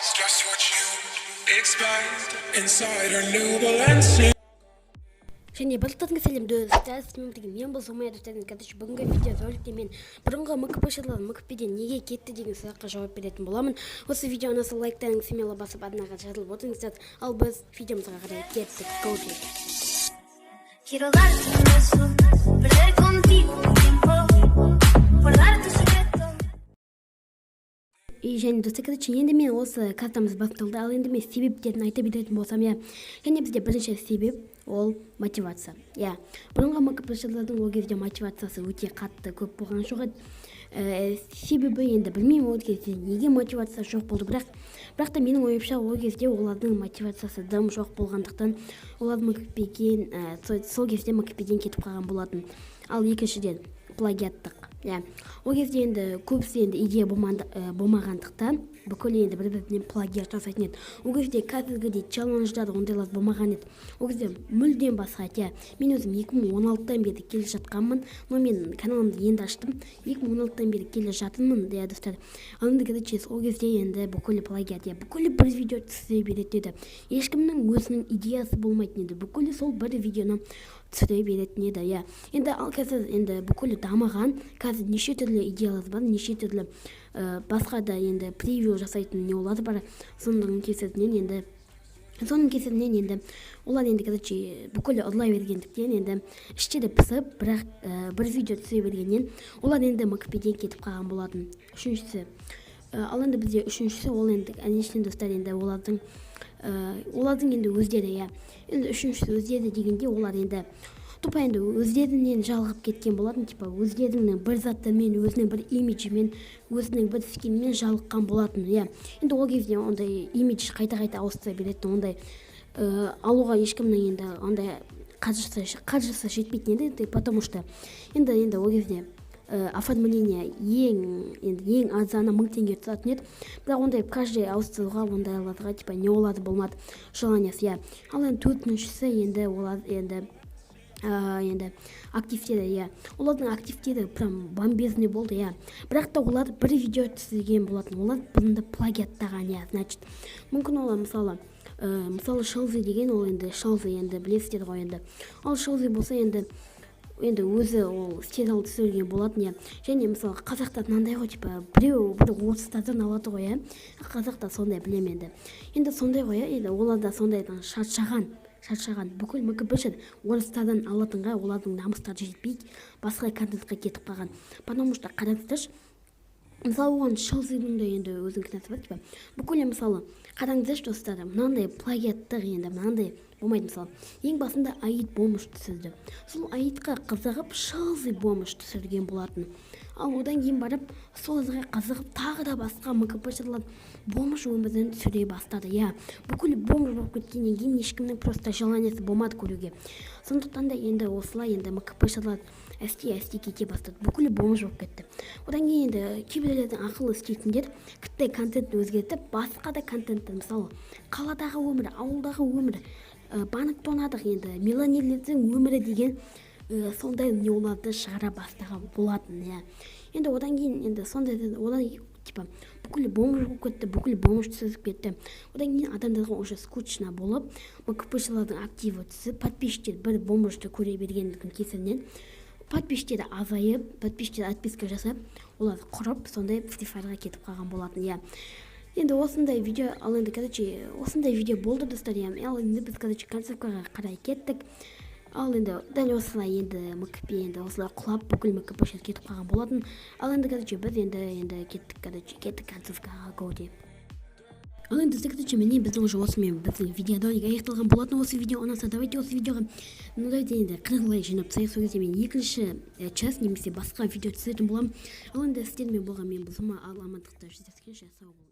Just what you'd expect inside her new Balenciaga. Және барлықтарыңызға сәлем, достар! Сіздермен бірге мен, бұл Сумая. Достар, короче, бүгінгі видеороликте мен бұрынғы мкпшылар МКПден неге кетті деген сұраққа жауап беретін боламын. Осы видео ұнаса, лайктарыңызды смело басып, арнаға жазылып отырыңыздар. Ал біз видеомызға қарай кеттік. Go! Quiero darte un beso, perder contigo un tiempo, guardar tu secreto. И және, достар, короче, енді мен осы картамыз басталды. Ал енді мен себептерін айта беретін болсам, иә, және бізде бірінші себеп ол мотивация, иә. Бұрынғы мкпшылардың ол кезде мотивациясы өте қатты көп болған жоқ еді. Себебі енді білмеймін, ол кезде неге мотивация жоқ болды, бірақ та менің ойымша, ол кезде олардың мотивациясы дым жоқ болғандықтан, олар мкпген сол кезде мкпден кетіп қалған болатын. Ал екіншіден, плагиаттық, иә. Ол кезде енді көбісі енді идея болмағандықтан, бүкіл енді бір бірінен плагиат жасайтын еді. Ол кезде қазіргідей челлендждар, ондайлар болмаған еді. Ол кезде мүлдем басқа еді, иә. Мен өзім 2016-дан бері келе жатқанмын, но мен каналымды енді аштым. 2016-дан бері келе жатырмын, иә, достар. Ал енді, короче, ол кезде енді бүкіл плагиат, иә, бүкіл бір видео түсіре беретін еді. Ешкімнің өзінің идеясы болмайтын еді, бүкіл сол бір видеоны түсіре беретін еді, иә. Енді ал қазір енді бүкіл дамыған, қазір неше түрлі идеялар бар, неше түрлі басқа да енді превью жасайтын нелар бар. Соның кесірінен енді олар енді, короче, бүкіл ұрлай бергендіктен, енді іштері пысып, бірақ бір видео түсіре бергеннен, олар енді мкпден кетіп қалған болатын. Үшіншісі, ал енді бізде үшіншісі ол енді, конечно, достар, енді олардың енді өздері, иә. Енді үшіншісі өздері дегенде, олар енді тупо енді өздерінен жалығып кеткен болатын, типа өздерінің бір заттармен, өзінің бір имиджімен, өзінің бір скинімен жалыққан болатын, иә. Енді ол кезде ондай имидж қайта қайта ауыстыра беретін, ондай алуға ешкімнің енді ондай қаржысы жетпейтін еді, потому что енді ол кезде оформление ең енді ең арзаны 1000 теңге тұратын еді. Бірақ ондай каждый ауыстыруға, ондайларға типа не оларды болмады желаниясы, иә. Ал енді төртіншісі енді олар енді енді активтері, иә. Олардың активтері прям бомбезный болды, иә. Бірақ та олар бір видео түсірген болатын, олар бұрында плагиаттаған, иә. Значит, мүмкін, олар мысалы Шелзи деген, ол енді Шелзи енді білесіздер ғой енді. Ал Шелзи болса, енді өзі ол сериал түсірген болатын, иә. Және мысалы, қазақтар мынандай ғой, типа біреу бір орыстардан алады ғой, иә. Қазақтар сондай, білемін енді сондай ғой, иә. Енді олар да сондайдан шаршаған. Бүкіл мкпш орыстардан алатынға олардың намыстары жетпей, басқа контентқа кетіп қалған. Потому что қараңыздаршы, мысалы, оған Шелзидің де енді өзінің кінәсі бар. Типа бүкіл, мысалы, қараңыздаршы, достар, мынандай плагиаттық енді мынандай болмайды. Мысалы, ең басында Аид бомж түсірді, сол Аидқа қызығып, Шелзи бомж түсірген болатын. Ал одан кейін барып соларға қызығып, тағы да басқа мкпшылар бомж өмірін түсіре бастады, иә. Бүкіл бомж болып кеткеннен кейін ешкімнің просто желаниясы болмады көруге. Сондықтан да енді осылай енді мкпшылар әсте әсте кете бастады, бүкіл бомж болып кетті. Одан кейін енді кейбіреулердің ақылы істейтіндер тіпті контентін өзгертіп, басқа да контентті, мысалы, қаладағы өмір, ауылдағы өмір, банк тонадық, енді миллионерлердің өмірі деген сондай неларды шығара бастаған болатын, иә. Енді одан кейін енді сондай одан типа бүкіл бомж болып кетті, бүкіл бомж түсіріп кетті. Одан кейін адамдарға уже скучно болып, мкпшылардың активі түсіп, подписчиктер бір бомжды көре бергендіктің кесірінен подписчиктері азайып, подписчиктер отписка жасап, олар құрып, сондай Фри Фаерға кетіп қалған болатын, иә. Енді осындай видео. Ал енді, короче, осындай видео болды, достар, иә. Ал енді біз, короче, концовкаға қарай кеттік. Ал енді дәл осылай енді мкп енді осылай құлап, бүкіл мкп кетіп қалған болатын. Ал енді, короче, біз енді кеттік, короче, кеттік концовкаға, го деп. Ал енді, короче, міне, біздің уже осымен біздің видеоролик аяқталған болатын. Осы видео ұнаса, давайте осы видеоға, ну, давайте енді 40 лайк жинап тастайық. Сол кезде мен екінші часть немесе басқа видео түсіретін боламын. Ал енді сіздермен болған мен, Бұзыма. Ал амандықта жүздескенше, сау болыңыз.